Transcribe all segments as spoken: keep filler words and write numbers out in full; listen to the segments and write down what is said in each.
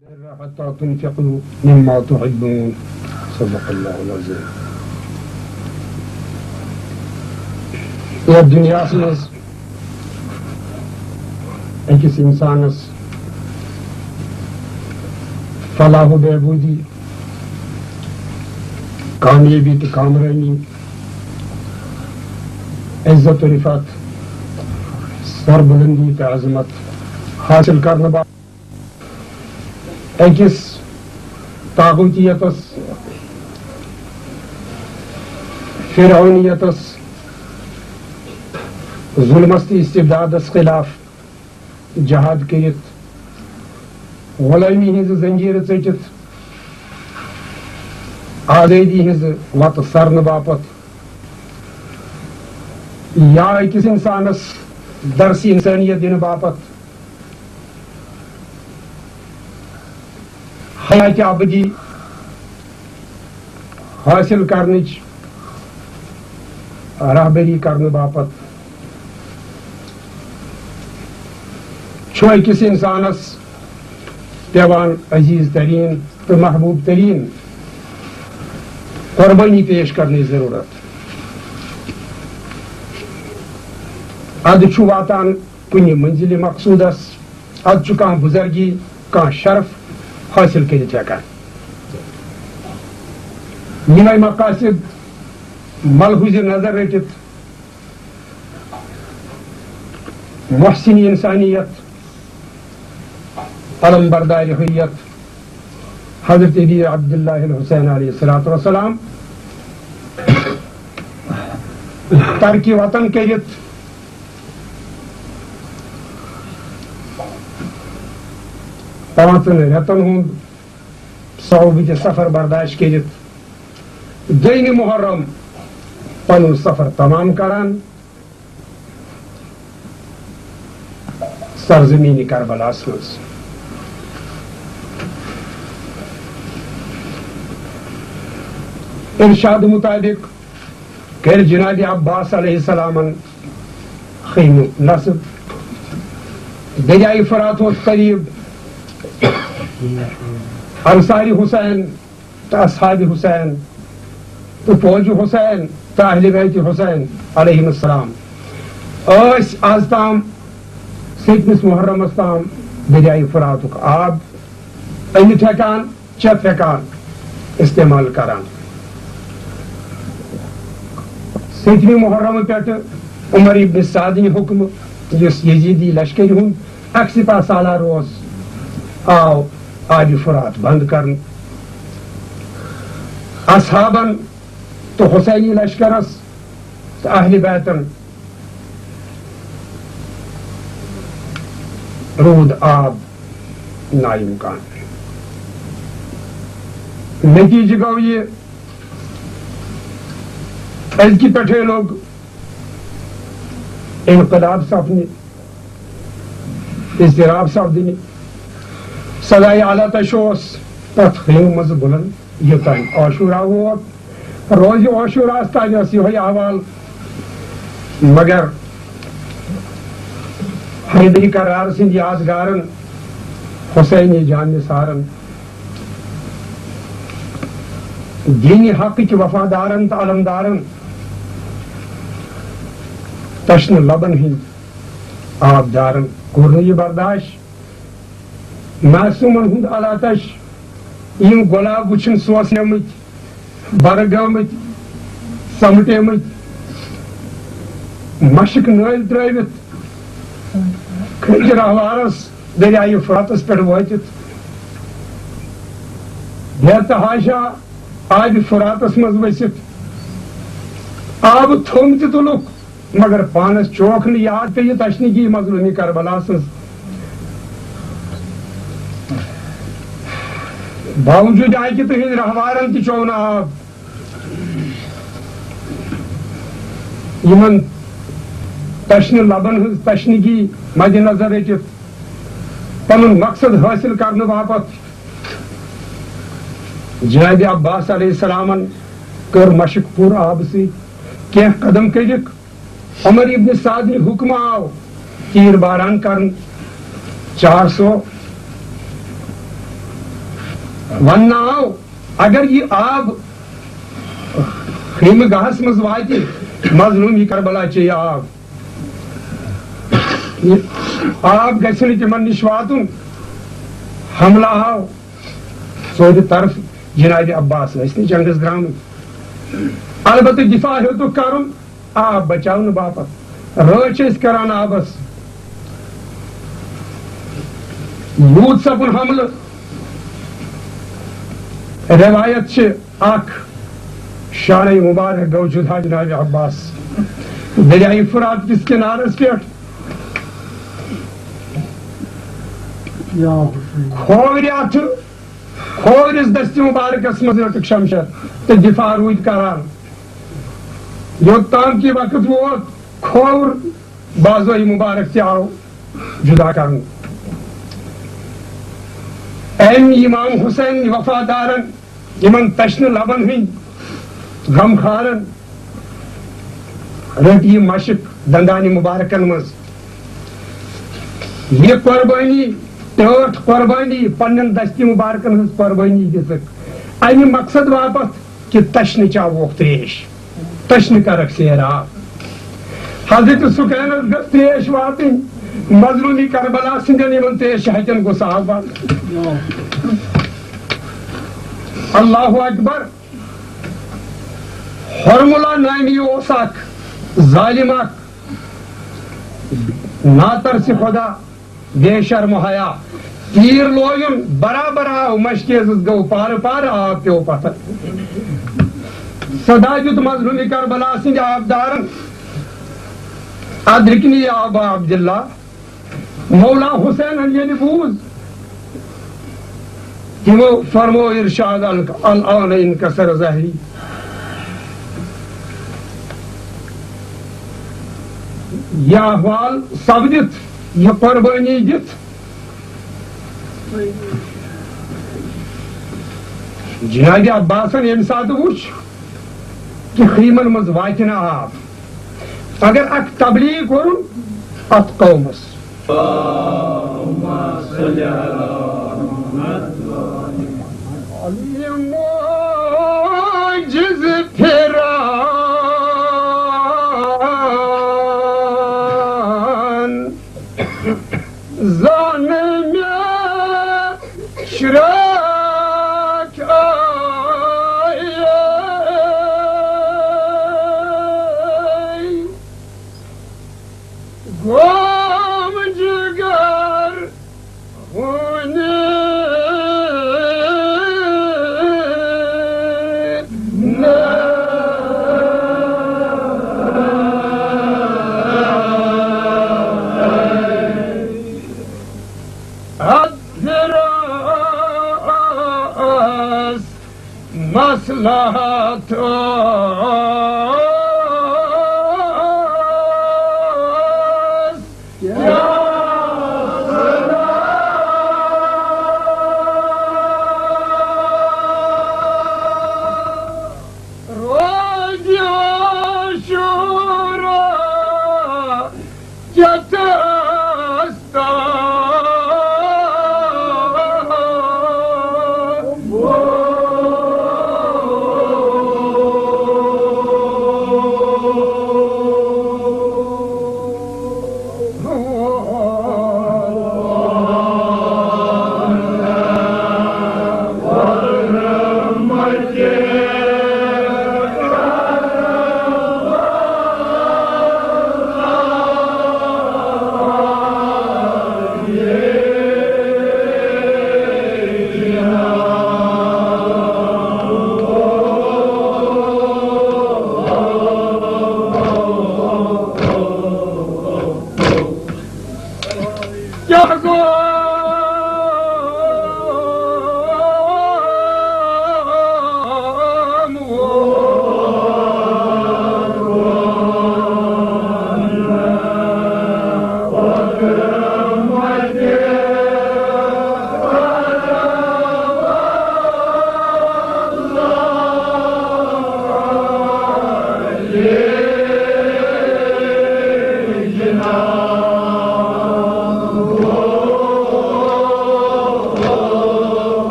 حتى تنفقوا مما تحبون۔ صدق اللہ العظیم۔ یتھ دنیاہس منٛز أکِس انسانس فلاح و بہبودی، کامیٲبی تہٕ کامرٲنی، عزت و رفعت، سربلندی تہٕ عظمت حٲصِل کرنہٕ باپتھ أکِس طاغوتیتس، فرعونیتس، ظلمس تہٕ استبدادس خلاف جہاد کٔرِتھ، غلٲمی ہٕنٛزٕ زنجیرٕ ژٔٹِتھ، آزٲدی ہٕنٛزٕ وتہٕ سرنہٕ باپتھ، یا أکِس انسانس درس انسانیت دِنہٕ باپتھ، حیات ابدی حٲصِل کرنٕچ رہبری کرنہٕ باپتھ چھُ أکِس انسانس پٮ۪وان عزیز ترین تہٕ محبوب ترین قربٲنی پیش کرنٕچ ضروٗرت۔ ادٕ چھُ واتان کُنہِ منزلِ مقصودس، ادٕ چھُ کانٛہہ بُزرگی، کانٛہہ شرف حٲصِل کٔرِتھ ہٮ۪کان۔ یِمے مقاصد ملحوظِ نظر رٔٹِتھ، محسن انسانیت، علم بردار ہویت حضرت ابی عبداللہ الحسین علیہ الصلوۃ والسلام ترکِ وطن کٔرِتھ، پانٛژن رٮ۪تن ہُنٛد صعوبٕتہِ سفر برداشت کٔرِتھ، دوٚیمہِ محرم پنُن سفر تمام کران سرزمین کربلاہس منٛز۔ ارشاد مطابق کٔرۍ جناب عباس علیہ السلامن خیمہٕ نصب۔ دریائے فرات اوس قریب۔ انصاری حسین تہٕ اصحاب حسین تہٕ فوج حسین تہٕ اہل بیت حسین علیہم السلام ٲسۍ از تام، سٔتمِس محرمس تام، دریائے فراتُک آب أنِتھ ہٮ۪کان، چٮ۪تھ ہٮ۪کان، استعمال کران۔ سٔتمہِ محرم پٮ۪ٹھٕ عمر ابن سعد نہِ حکمہٕ، یُس یزیدی لشکرِ ہُنٛد اکھ سپاہ سالار اوس، آو آبِ فرات بند کرنہٕ۔ اصحابن تہٕ حسینی لشکرس تہٕ اہلِ بیتن روٗد آب ناامکان۔ نتیجہٕ گوٚو یہِ، أزکہِ پٮ۪ٹھے لوٚگ انقلاب سپدنہِ، اضطراب سپدنہِ۔ صدائے آلاتش اوس تتھ خیمہٕ منٛزٕ بُلند، یوٚتام عاشورہ ووت۔ روزِ عاشوراہس تام اوس یِہوٚے احوال، مگر حیدری کرار سٕنٛدۍ یادگارن، حسینی جان نثارن، دینِ حقٕکۍ وفادارن تہٕ علمدارن، تشنہٕ لبن ہٕنٛدۍ آبدارن کوٚر نہٕ یہِ برداشت۔ معصومن ہُنٛد آلاتش، یِم گۄلاب وٕچھِن سوسنٲمٕتۍ، برٕ گٲمٕتۍ، ژمٹیمٕتۍ، مشک نٲلۍ ترٲوِتھ، کھٔتۍ رہوارس دریائے فراتس پٮ۪ٹھ وٲتِتھ، بے تحاشا آبِ فراتس منٛز ؤسِتھ آبہٕ تھوٚم تہِ تُلُکھ، مگر پانس چوکھ نہٕ یاد پیٚیہِ تشنگی مظلومی کربلا سٕنٛز۔ باوجود آیہِ کہِ تُہنٛدۍ رہوارن تہِ چوو نہٕ آب۔ یِمن تشنہٕ لبن ہٕنٛز تشنگی مدِ نظر رٔٹِتھ پنُن مقصد حٲصِل کرنہٕ باپتھ جناب عباس علیہ السلامن کٔر مشک پوٗرٕ آبہٕ سۭتۍ کینٛہہ قدم کٔڑِکھ۔ عمر ابن سعد نہِ حکمہٕ آو تیٖر باران کرنہٕ۔ چار سو وننہٕ آو، اگر یہِ آب خیمہٕ گاہس منٛز واتہِ، مظلوم یہِ کربلا چیٚیہِ آب۔ یہِ آب گژھِ نہٕ تِمن نِش واتُن۔ حملہٕ آو ژورِ طرفہٕ، جناب عباس ٲسۍ نہٕ جنگس درٛامٕتۍ۔ البتہٕ دفاع ہیوٚتُکھ کرُن آب بچاونہٕ باپتھ۔ رٲچھ ٲسۍ کران آبس۔ یوٗت سپُد حملہٕ۔ روایت چھِ اکھ، شانہ مبارک گوٚو جدا جناب عباس دریائے فرات کِس کنارس پٮ۪ٹھ۔ کھوورِ اتھٕ، کھوورِس دستہِ مبارکس منٛز رٔٹٕکھ شمشیر تہٕ دفاع روٗدۍ کران۔ یوٚت تام کہِ وقت ووت، کھووُر بازوی مبارک تہِ آو جدا کرنہٕ۔ أمۍ امام حسین وفادارن، یِمن تشنہٕ لبن ہٕنٛدۍ غمخارن رٔٹ یہِ مشق دندانہِ مبارکن منٛز۔ یہِ قربٲنی، ٹٲٹھ قربٲنی، پننٮ۪ن دستہِ مبارکن ہٕنٛز قربٲنی دِژٕکھ امہِ مقصد باپتھ کہِ تشنہٕ چاووکھ تریش، تشنہٕ کرکھ سیر آب۔ حضرت سکینس گٔژھ تریش واتٕنۍ، مظلومی کربلا سٕنٛدٮ۪ن یِمن تریشہِ ہتٮ۪ن گوٚژھ آب واتُن۔ اللہ اکبر۔ حرملہ نامی اوس اکھ ظالم، اکھ ناترسِ خدا، بے شرم و حیا۔ تیٖر لویُن برابر آو، مشکیزس گوٚو پارٕ پارٕ، آب پیوٚو پتھر۔ صدا دیُت مظلوم کربلا سٕنٛدِ آبدارن، "ادرکنی یا ابا عبداللہ"۔ مولا حسینن ییٚلہِ بوٗز، تِمو فرموو ارشاد، "ال-، الآن انکسر ظہری"۔ یہِ احوال سپدِتھ، یہِ قربٲنی دِتھ، جناب عباسن ییٚمہِ ساتہٕ وُچھ کہِ خیمن منٛز واتہِ نہٕ آب، اگر اکھ تبلیغ کوٚرُن اتھ قومس۔ یہِ معجز پھران زانہٕ مےٚ شراکھ آیے۔ گوم جگر ہونی اتھ پھرس مصلحت اوس۔ روزِ عاشورا یتھ آستان۔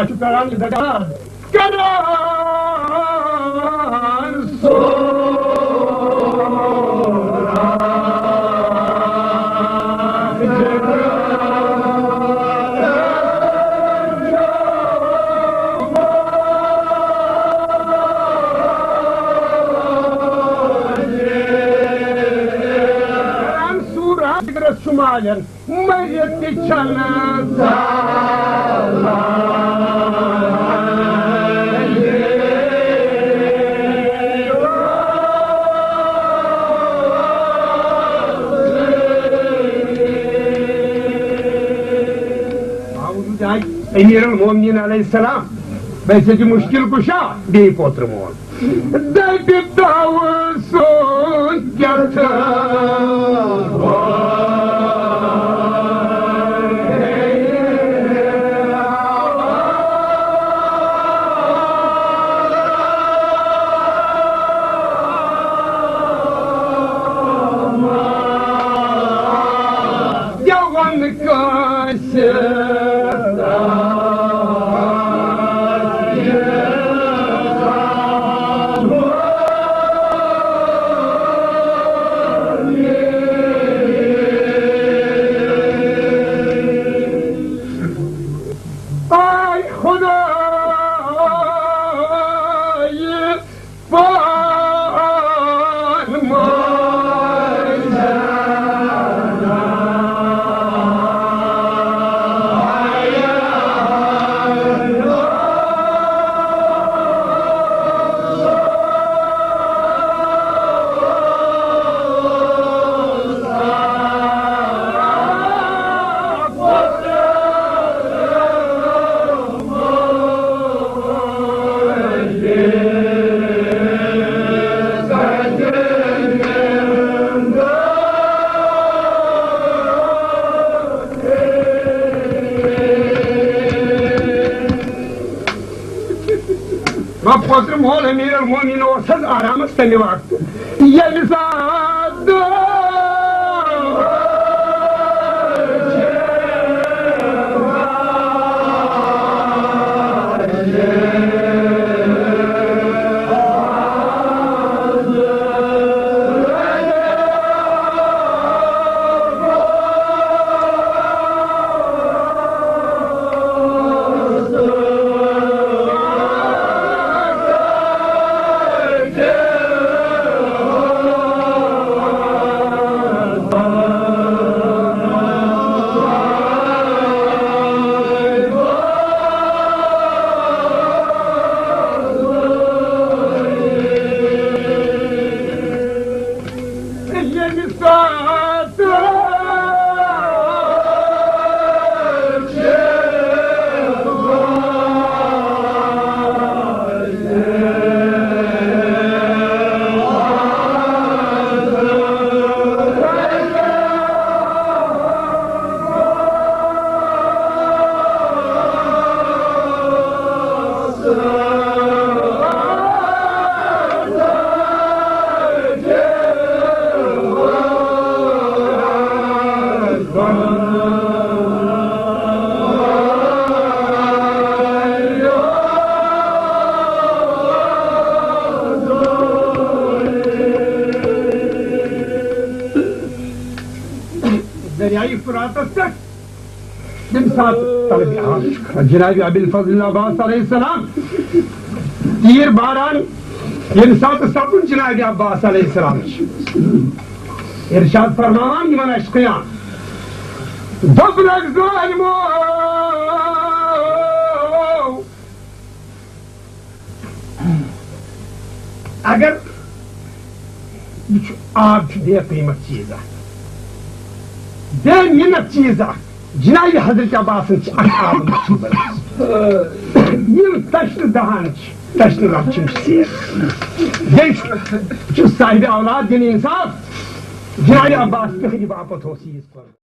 چھُ کران، کران سورا۔ کران سورا، فکرس چھُ مالن۔ مٔرِتھ تہِ چھَنہٕ زالان۔ باوجود آے امیر المومنین علیہ السلام، ویسے چھُ مشکل کشا، بیٚیہِ پوترٕ مول۔ دَپہِ دَوٕ سُنٛد کیٛاہ تھاوٕ۔ دِوان کٲنٛسہِ۔ آے خدایہِ پان منٛز۔ وۄنۍ پوٚتُم مول امیر المومنین اوس حظ آرامس تمہِ وقتہٕ، ییٚمہِ ساتہٕ ییٚمہِ ساتہٕ دریائے فراتس پٮ۪ٹھ ییٚمہِ ساتہٕ طلبِ آل چھُ کران، جناب ابی الفضل عباس علیہ السلام تیٖر باران، ییٚمہِ ساتہٕ سپُد جناب عباس علیہ السلام چھُ ارشاد فرماوان یِمن عشقیان، دوٚپنَکھ ظٲلمو، اگر یہِ چھُ، آب چھُ بے قۭمت چیٖز اکھ، بے مِنت چیٖز اکھ۔ جناب حضرت عباسن چھِ اتھ آبہٕ مَتھُن بَنٲومٕژ۔ یِم تشنہٕ دہان چھِ، تشنہٕ رب چھِم سیر۔ بیٚیہِ چھُ، چھُ صاحب اولاد دِنہٕ انصاف۔ جناب عباس تِہنٛدِ باپتھ اوس یہِ یِتھ پٲٹھۍ۔